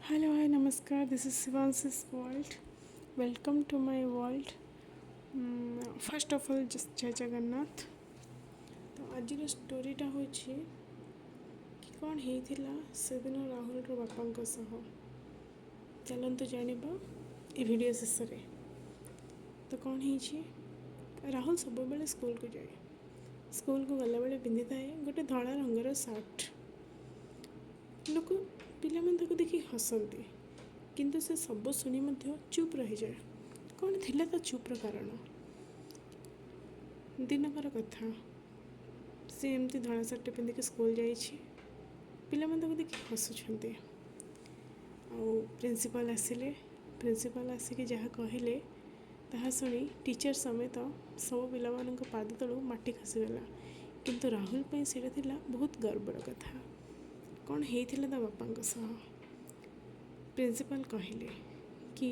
Hello, hi, namaskar. This is Shivanshi's world. Welcome to my world. First of all, just Jay Jagannath. ତ ଆଜିର ଷ୍ଟୋରିଟା ହେଉଛି କି କ'ଣ ହେଇଥିଲା ସେଦିନ ରାହୁଲର ବାପାଙ୍କ ସହ। ଚାଲନ୍ତୁ ଜାଣିବା ଏ ଭିଡ଼ିଓ ଶେଷରେ। ତ କ'ଣ ହେଇଛି? ରାହୁଲ ସବୁବେଳେ ସ୍କୁଲକୁ ଯାଏ। ସ୍କୁଲକୁ ଗଲାବେଳେ ପିନ୍ଧିଥାଏ ଗୋଟେ ଧଳା ରଙ୍ଗର ସାର୍ଟ। ଲୋକ, ପିଲାମାନେ ତାକୁ ଦେଖି ହସନ୍ତି, କିନ୍ତୁ ସେ ସବୁ ଶୁଣି ମଧ୍ୟ ଚୁପ୍ ରହିଯାଏ। କ'ଣ ଥିଲା ତା ଚୁପ୍ର କାରଣ? ଦିନକର କଥା, ସେ ଏମିତି ଧଳା ସାର୍ଟଟେ ପିନ୍ଧିକି ସ୍କୁଲ ଯାଇଛି। ପିଲାମାନେ ତାକୁ ଦେଖି ହସୁଛନ୍ତି ଆଉ ପ୍ରିନ୍ସିପାଲ୍ ଆସିଲେ। ପ୍ରିନ୍ସିପାଲ୍ ଆସିକି ଯାହା କହିଲେ, ତାହା ଶୁଣି ଟିଚର୍ ସମେତ ସବୁ ପିଲାମାନଙ୍କ ପାଦ ତଳୁ ମାଟି ଖସିଗଲା। କିନ୍ତୁ ରାହୁଲ ପାଇଁ ସେଇଟା ଥିଲା ବହୁତ ଗର୍ବର କଥା। କ'ଣ ହେଇଥିଲା ତା ବାପାଙ୍କ ସହ? ପ୍ରିନ୍ସିପାଲ୍ କହିଲେ କି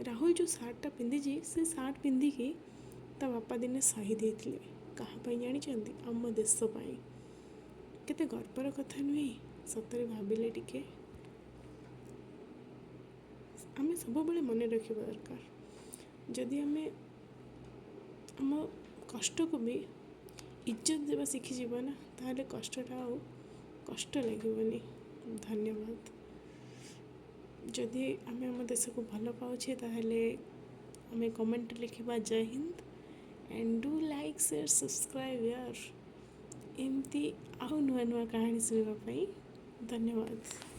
ରାହୁଲ ଯେଉଁ ସାର୍ଟଟା ପିନ୍ଧିଛି, ସେ ସାର୍ଟ ପିନ୍ଧିକି ତା ବାପା ଦିନେ ସହିଦ ହେଇଥିଲେ। କାହା ପାଇଁ ଜାଣିଛନ୍ତି? ଆମ ଦେଶ ପାଇଁ। କେତେ ଗର୍ବର କଥା ନୁହେଁ? ସତରେ ଭାବିଲେ ଟିକେ ଆମେ ସବୁବେଳେ ମନେ ରଖିବା ଦରକାର, ଯଦି ଆମେ ଆମ କଷ୍ଟକୁ ବି ଇଜ୍ଜତ ଦେବା ଶିଖିଯିବା ନା, ତାହେଲେ କଷ୍ଟଟା ଆଉ କଷ୍ଟ ଲାଗିବନି। ଧନ୍ୟବାଦ। ଯଦି ଆମେ ଆମ ଦେଶକୁ ଭଲ ପାଉଛେ, ତାହେଲେ ଆମେ କମେଣ୍ଟ ଲେଖିବା ଜୟ Hind and do like, share, subscribe ୟାର, ଏମିତି ଆଉ ନୂଆ ନୂଆ କାହାଣୀ ଶୁଣିବା ପାଇଁ। ଧନ୍ୟବାଦ।